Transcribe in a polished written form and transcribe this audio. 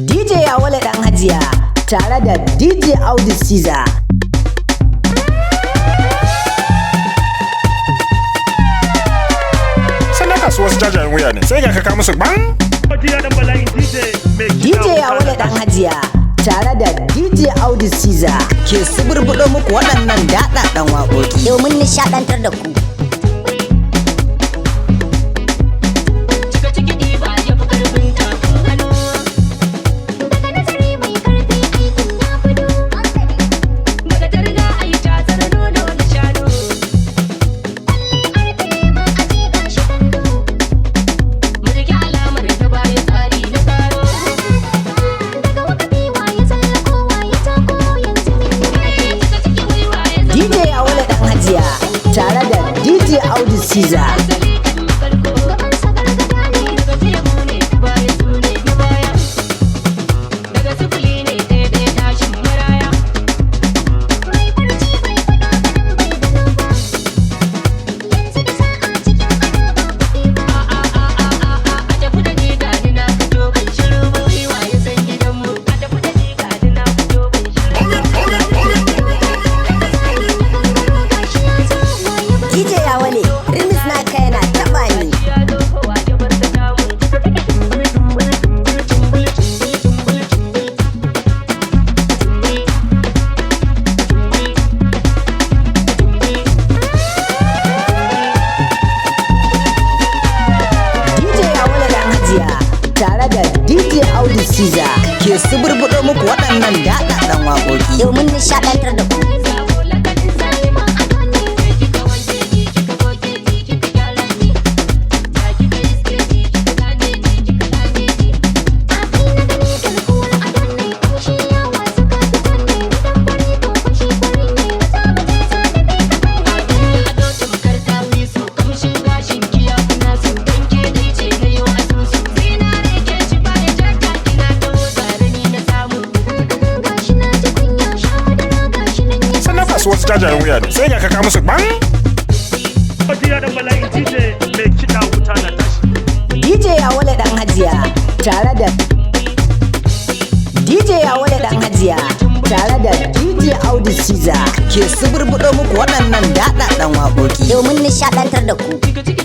DJ Yawale Dan Hajiya tare da DJ Audu Caesar. Sannan kasuwar wasu jajayen wuya ne, sai ga ka musu ban. DJ Yawale Dan Hajiya tare da DJ Audu Caesar Ke suburbuɗo muku waɗannan daɗaɗɗen waƙoƙi. Domin nishaɗantar da ku. Cika ciki ɗiba ya fi ƙarfin tafin hannu. Daga nazari mai karfi aikin ya fito. Daga targa a yi tatsar nono da shanu. Arfe ma a ce gashi kwando. Mu riƙe alamar ta baya tsari na tsaro. Daga wakafi waye tsallako waye tako yanzu min yi. Cika ciki gwiwa ya zama DJ Yawale Dan Hajiya tare da DJ Audu Caesar. asali kan farko. Gabansa gargada ne. Daga temu ne baya su ne na baya. Daga sifili ne ɗaya ɗaya tashin maraya. Mai barci bai faɗa kaɗan bai gano ba. Yanzu da sa'a cikin ado ba kuɗi ba. A a a a a a tafi da ni gani na fito ban shiru ba gwiwa ya san gidanmu. A tafi da ni gani na fito ban shiru ba. Gashi ya zo waye ba. DJ Yawale, remix naka yana taɓa ni. Ya zo kowa ya bar ta tamu. DJ Yawale Dan Hajiya tare da DJ Audu Caesar. Ke suburbuɗo muku waɗannan daɗaɗɗen waƙoƙi. Domin nishaɗantar da ku. Sabo lakanin Zalima ado ne. Kika wanke ni kika goge ni kika gyara ni. Ya kika iske ni kika gane ni kika gane ni. A kai na gani garkuwar adon ne. Kamshi ya wasu ka fito ne. Idan fari to fashi fari ne. Za mu je sani bai ka kai ne. Ado tamkar dawisu kamshin gashin ki ya fi nasu. Dan ke dai ce na yau asusu. Zinare ke ci baya jata kina taho tare ni na samu. Gashi na ji kunya sha madara gashi nan ya Sannan kasuwar wasu jajayen wuya ne, sai ga ka musu ban. DJ Yawale Dan Hajiya tare da DJ Yawale Dan Hajiya tare da DJ Audu Caesar. Ke suburbuɗo muku waɗannan daɗaɗɗen waƙoƙi. Domin nishaɗantar da ku. Cika ciki